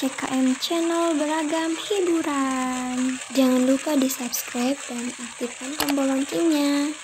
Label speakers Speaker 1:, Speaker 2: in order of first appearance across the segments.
Speaker 1: CKM Channel Beragam Hiburan. Jangan lupa di subscribe dan aktifkan tombol loncengnya.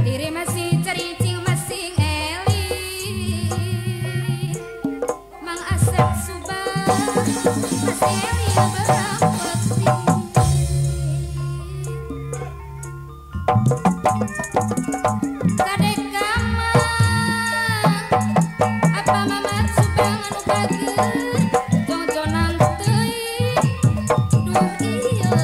Speaker 2: Diri masih cericing masih eli Mang Asep Subang masih eli berapeti. Kadek kamang apa Mamat Subang anu bager jongjonan teuing duh ieu.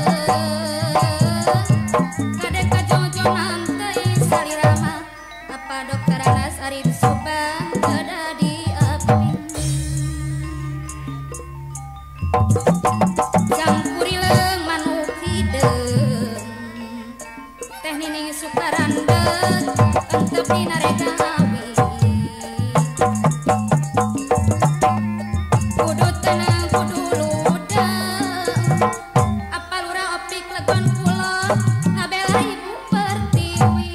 Speaker 2: Kadek ka jongjonan teuing salirama apa Dokter Anas Arif Subang kada diapin. Cangkurileung manuk hideung Teh Nining Sukarandeng entep dina rega awi. Kudu tenang kudu ludeng apa lurah Opik Legon Kulon ngabela Ibu Pertiwi.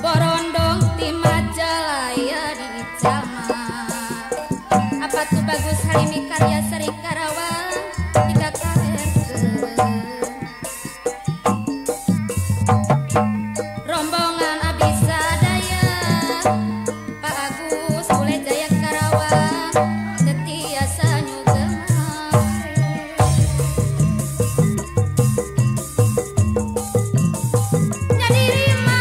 Speaker 2: Borondong ti Majalaya di Jamat apa tuh Bagus Halimi Karya Seri Karawang tiga kalerkeun. Rombongan abdi sadaya Pak Agus Bule Jaya Karawang tetiasa nyugeman. Nyadirima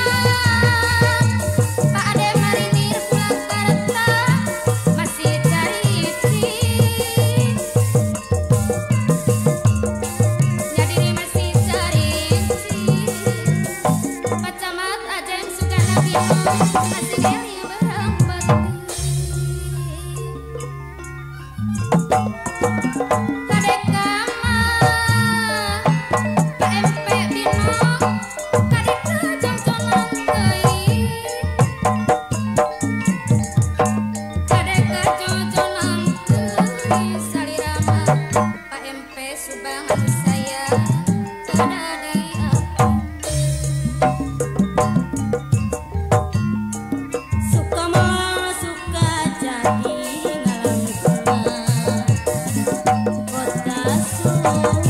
Speaker 2: Pak Ade Marinir Purwakarta masih caricing. Nyadiri masih caricing Pak Camat Ajeng Sugana Bino masih eli berambati. Kadek kamang Pak MP Bino kadek kajongjonan teuing. Kadek kajongjonan teuing salirama Pak MP Subang anu sayang kada diapin.
Speaker 3: Suka mah suka jadi ngalam bunga kota Subang.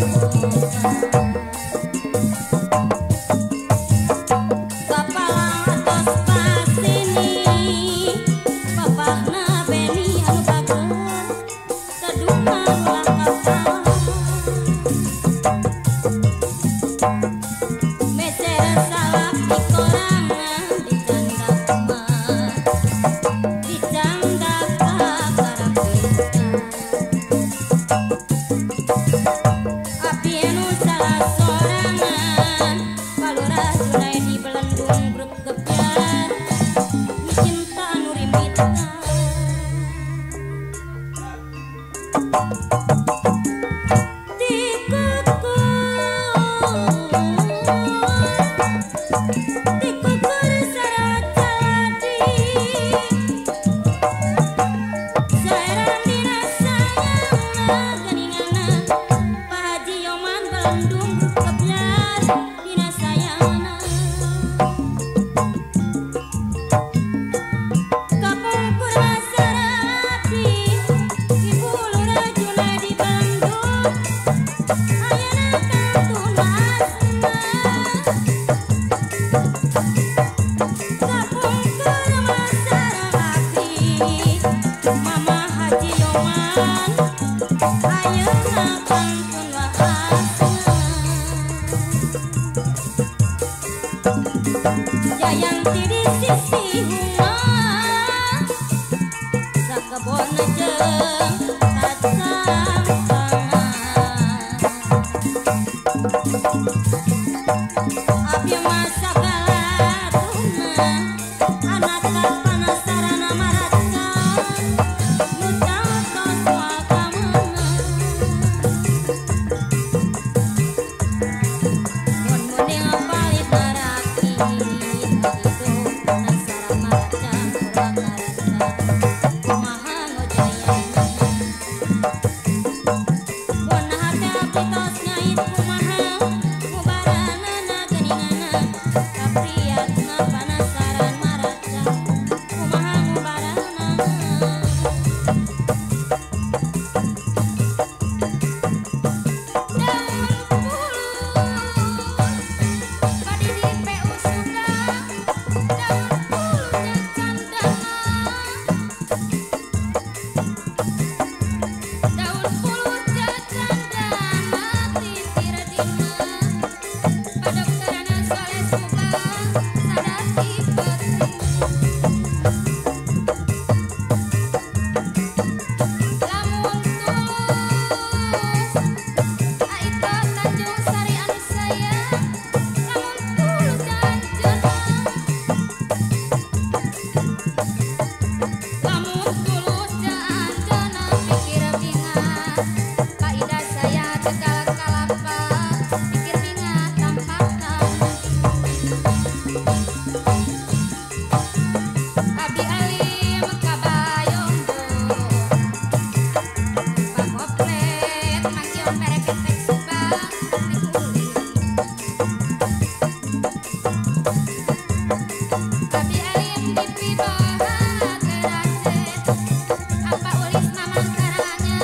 Speaker 3: Kapalang atos pasini papahna Beni anu bager tedungan ulah kapalang. Meser salak di korangan dicandak mah dicandak kakarapitan. Abdi anu salah sorangan Palurah Junaidi Belendung grup gebyar micinta anu rimbitan. Dikukur Jayanti di sisi rumah sakebon jeung kacang tanah. Abdi mah sakalatuna anak penasaran maraca nu tos moal ka meunang. Mun muning palit maraki itu penasaran maraca purwakarta kumaha ngojayana. Mun hate abdi tos ngait kumaha ngubaranana geuninganna kapriyatna panasaran maraca kumaha ngubaranana. Daun pulus bade di PU Subang, daun pulus jeung candana, daun pulus jeung candana titir dina padokterana Soleh Subang sadar ti peuting. Lamun tulus aito Tanjung Sari anu sayang, lamun tulus anjeunna, lamun tulus anjeunna pikir bingah kaida saya Tegal Kalapa pikir bingah tampak tanah. Abdi alim kabayonggo pangoplet mangkion pereketek Subang teh ulin. Abdi alim dipibaha teracet apa ulis mamang karanya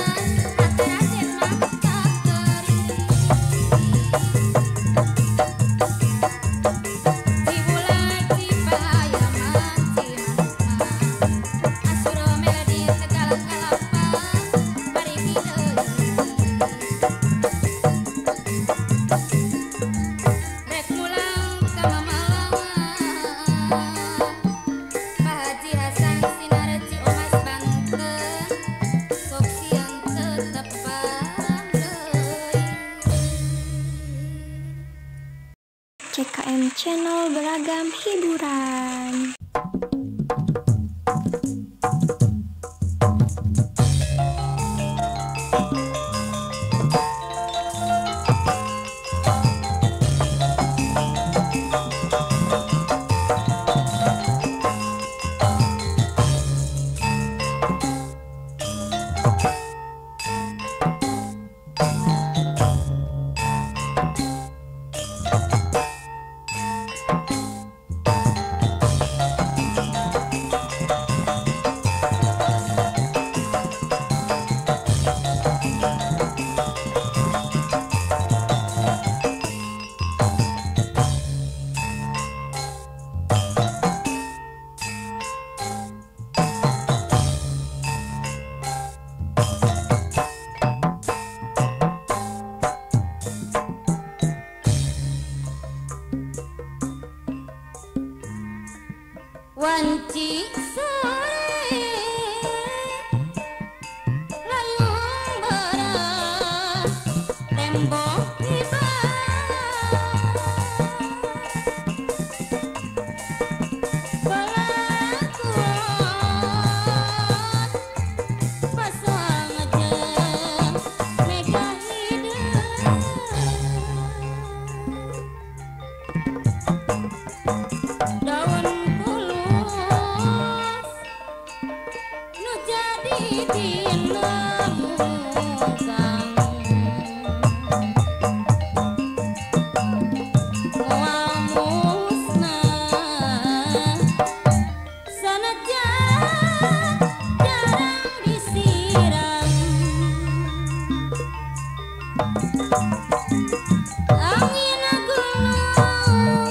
Speaker 3: ateracet mangta teuring. Cibulan Cipayaman Cimanukma Asuro melodi Tegal Kalapa parigi deui. Rek mulang ka Mamalangan Pak Haji Hasan Sinar Ciomas Banten sok sieun teu tepang deui.
Speaker 1: CKM Channel beragam hiburan.
Speaker 3: Wanci sore layung beurang tembok tiba balakuan pasang jeung mega hideung. Daun pulus nu jadi tinemukang moal musnah sanajan jarang disiram. Angin gulung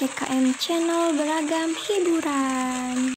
Speaker 1: CKM Channel beragam hiburan.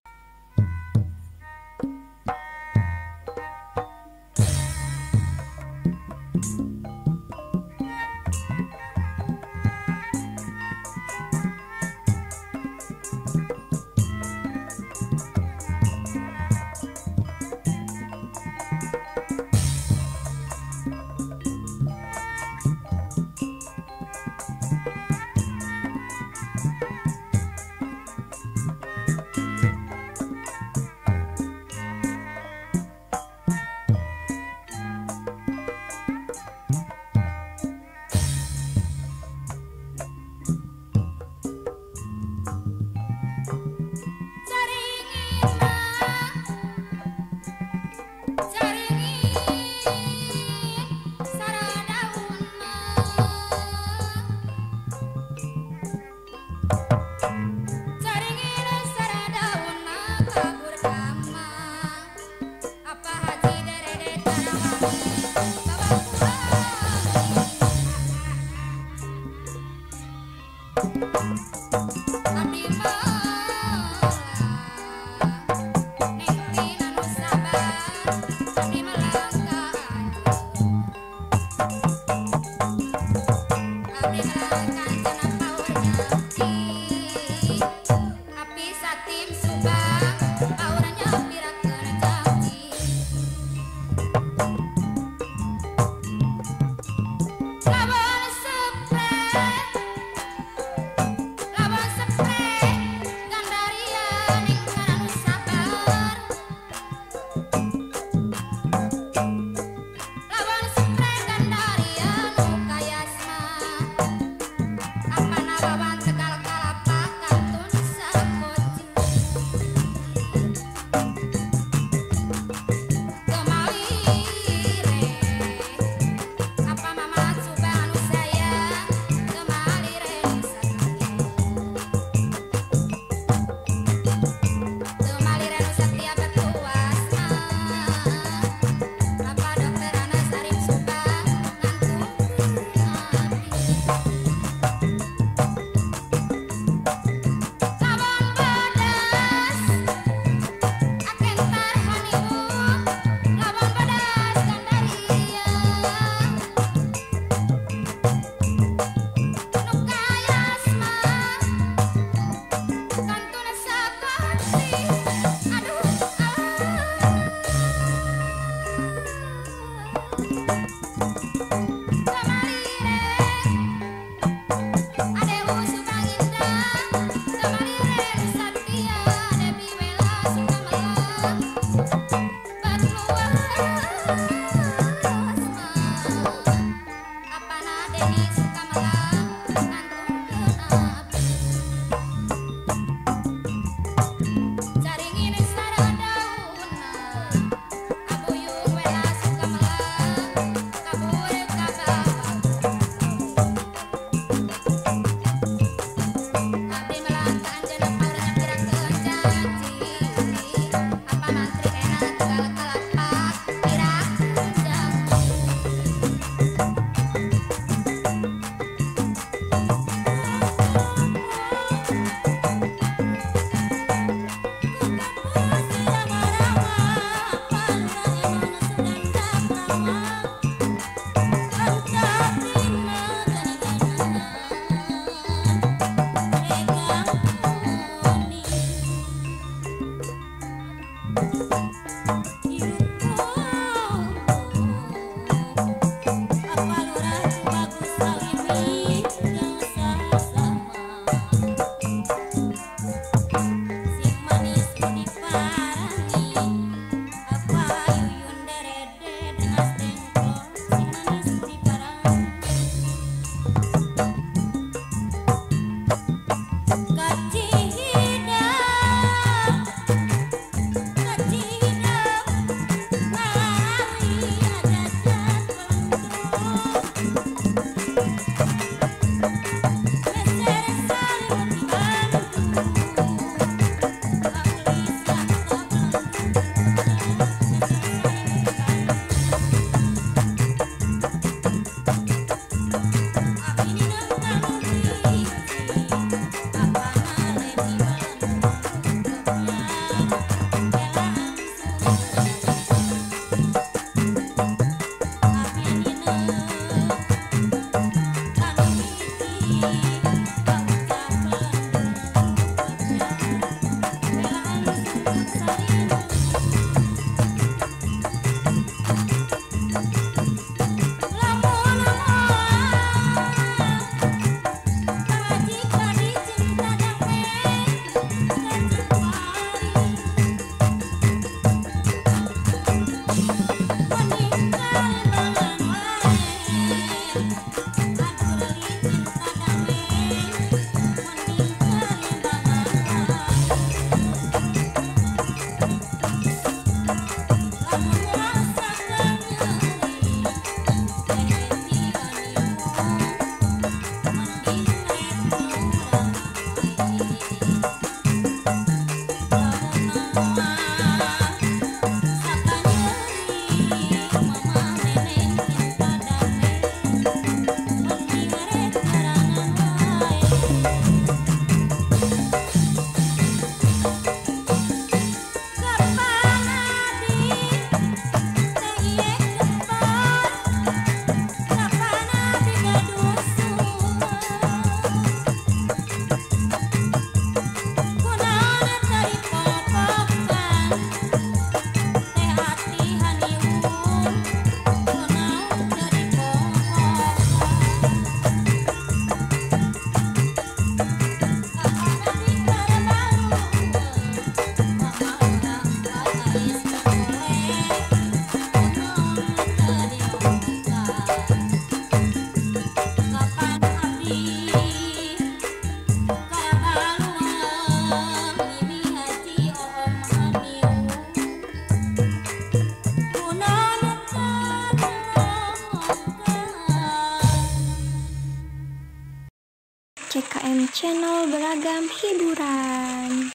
Speaker 1: CKM Channel, beragam hiburan.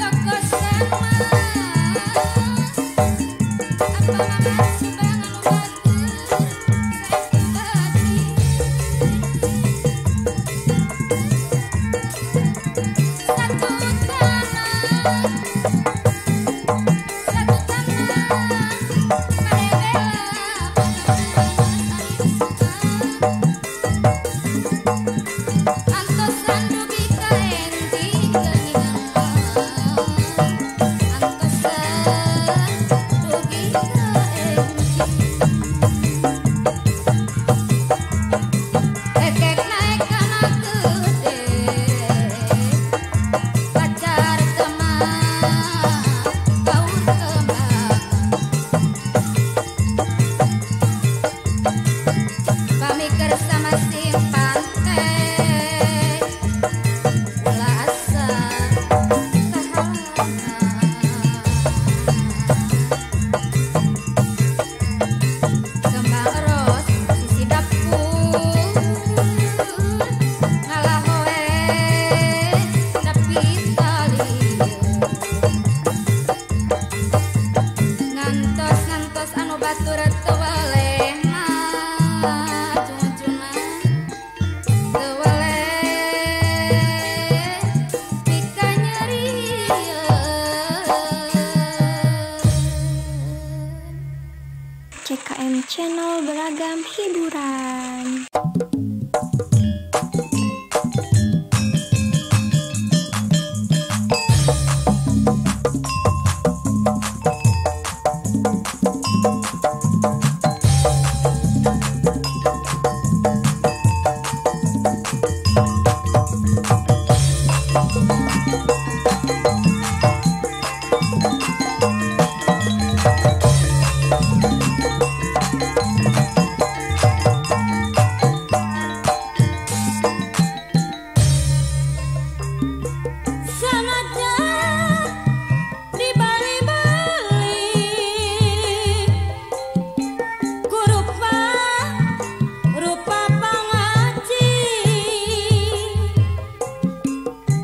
Speaker 3: Kekosama.
Speaker 2: batur teu weleh mah cucuna teu weleh pika nyerieun.
Speaker 1: CKM Channel beragam hiburan.
Speaker 3: Sanajan dibali-bali ku rupa rupa pangaji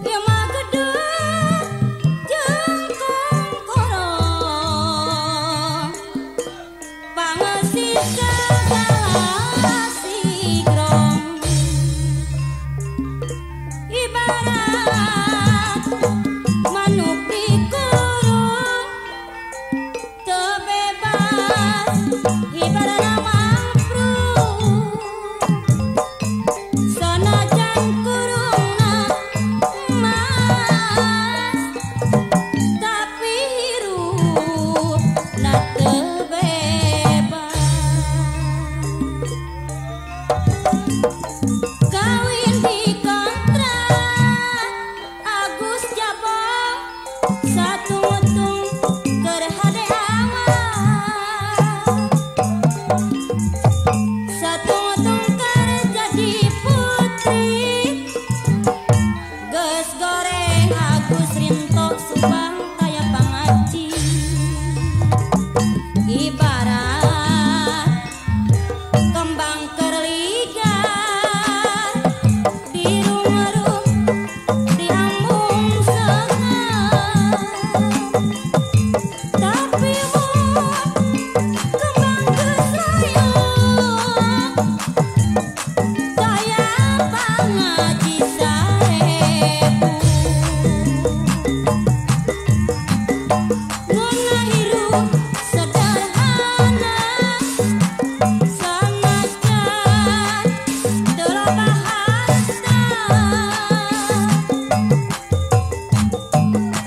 Speaker 3: ieu mah gedung jeung kongkoro pangeusi segala sigrong ibarat manuk dikurung teu bebas ibarat mangprung sanajan kurungna emas tapi hirupna teu bebas. Kawin dikontrak Agus Jabong satu-mutung keur hade awak satu-mutung keur jadi putri geus goreng Agus Rinto Subang taya pangaji ibarat kembang keur ligar dirung-rung diambung segar tapi mun kembang geus rayuk taya pangaji sarebu ngeunah hirup sederhana sanajan teu loba harta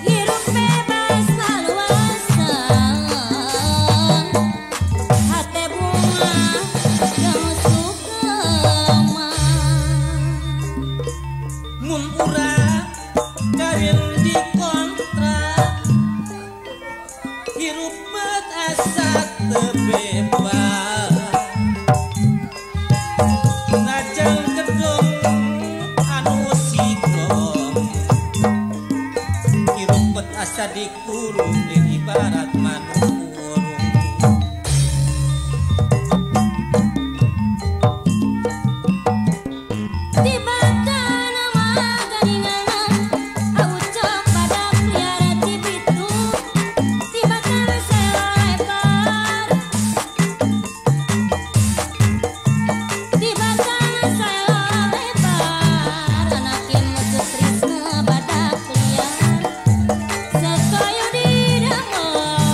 Speaker 3: hirup bebas leluasa hate bunga jeung sukema.
Speaker 4: Mun urang kawin dikontrak hirup bet asa teu bebas ngajeng gedung anu sigrong hirup bet asa dikurung lir ibarat manuk kurung.
Speaker 3: Di batana mah ganinganan aucok badak liar Cibitu di batana selo lebar di batana selo lebar anakin sutrisna badak liar sakoyo di damel.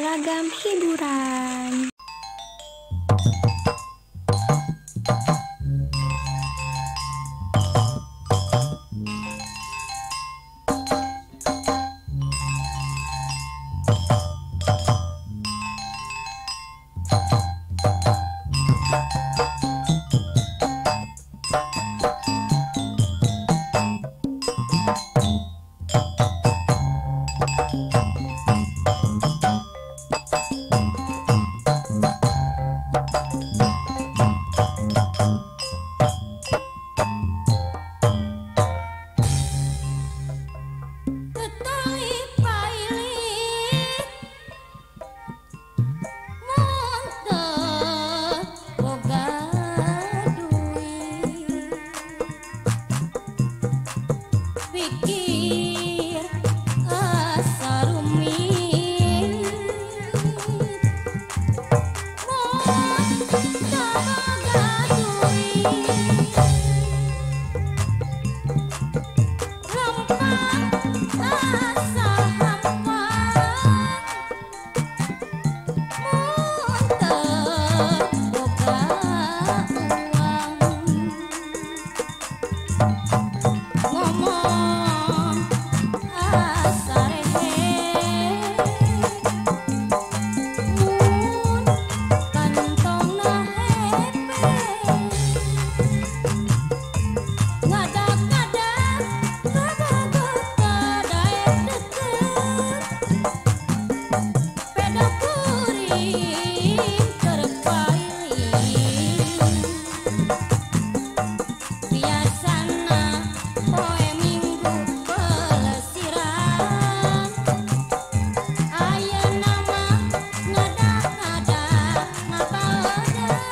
Speaker 1: beragam hiburan.
Speaker 2: Pikir asa rumit mun teu boga duit lempang asa hampang mun teu boga uang ngomong asa rehe mun kantongna hepe ngadak-ngadak kabogoh teu daek deket pedo kuring keur pailit biasana poe Minggu pelesiran ayeuna mah ngadak-ngadak ngabaodan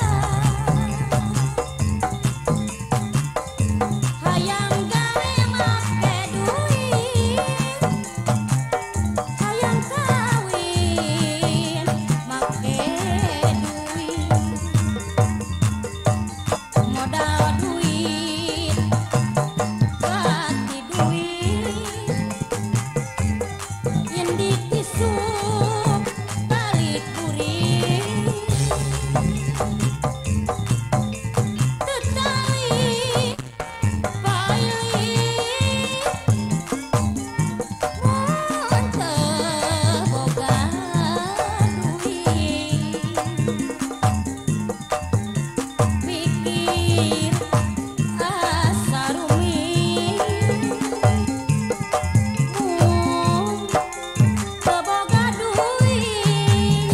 Speaker 2: hayang gawe make duit hayang kawin make duit modal duit ganti duit indik isuk balik kuring teu tali pailit mun teu boga duit pikir asa rumit mun teu boga duit.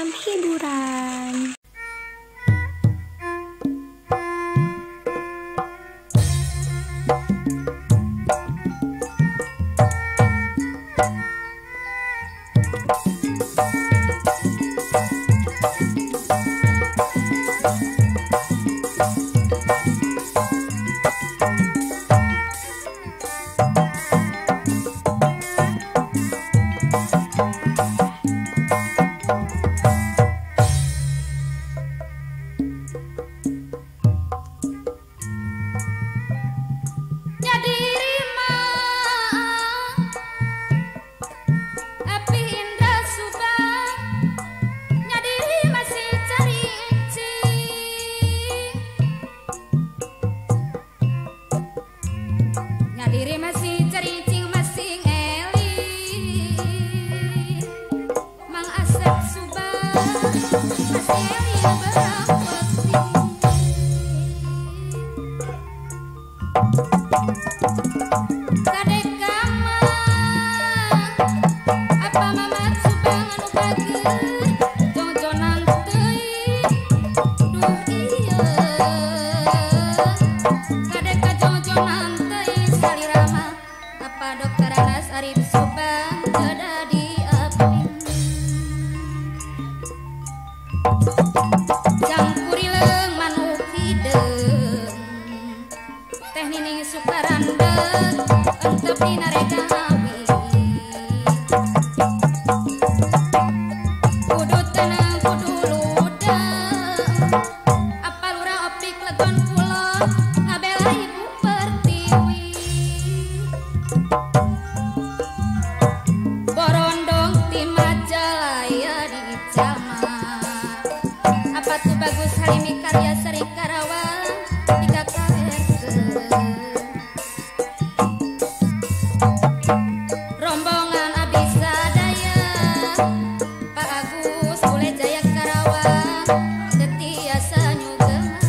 Speaker 1: beragam hiburan.
Speaker 2: Diri masih cericing masih eli Mang Asep Subang masih eli berapeti Kadek kama apa Mamat Subang anu bager jongjonan teuing duh ieu Kadek ka jongjonan salirama apa Dokter Anas Arif Subang kedah diapin Cangkurileung manuk hideung Teh Nining Sukarandeg entep dina regawi Kudu tenang kudu ludeng apa lurah opik legon kulon ngabela ibu Pertiwi Borondong ti Majalaya di Camat apa tuh bagus Halimi Karya Seri Karawang di KKR rombongan abdi sadaya Pak Agus Bule Jaya Karawang tetiasa nyugeman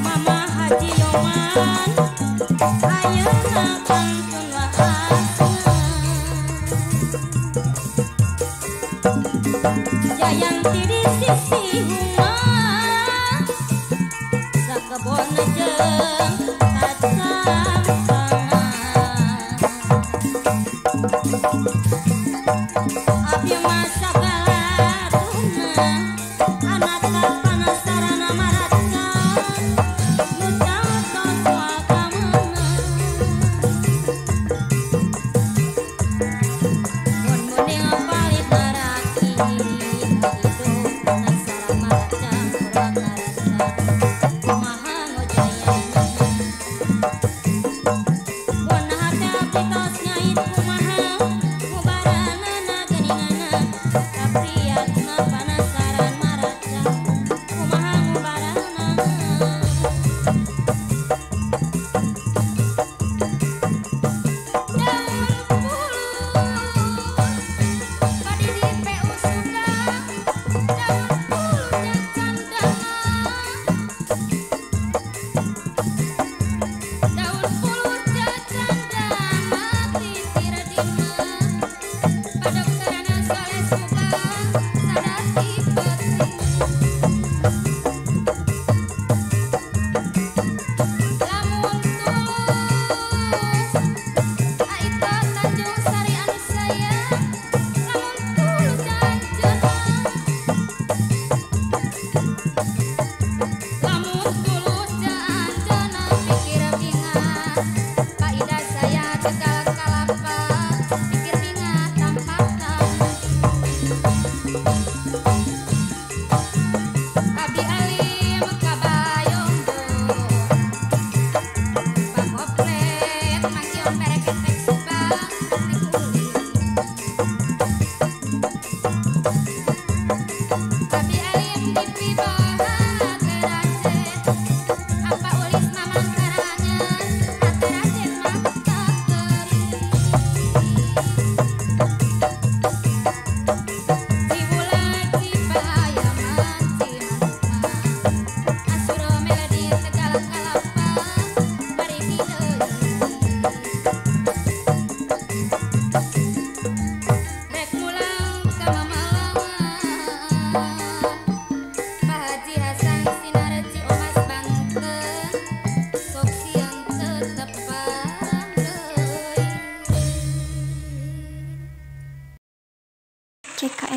Speaker 3: Mama Haji Yoman ayeuna kantun waasna Jayanti di sisi huma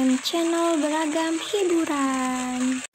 Speaker 1: AM Channel, beragam hiburan.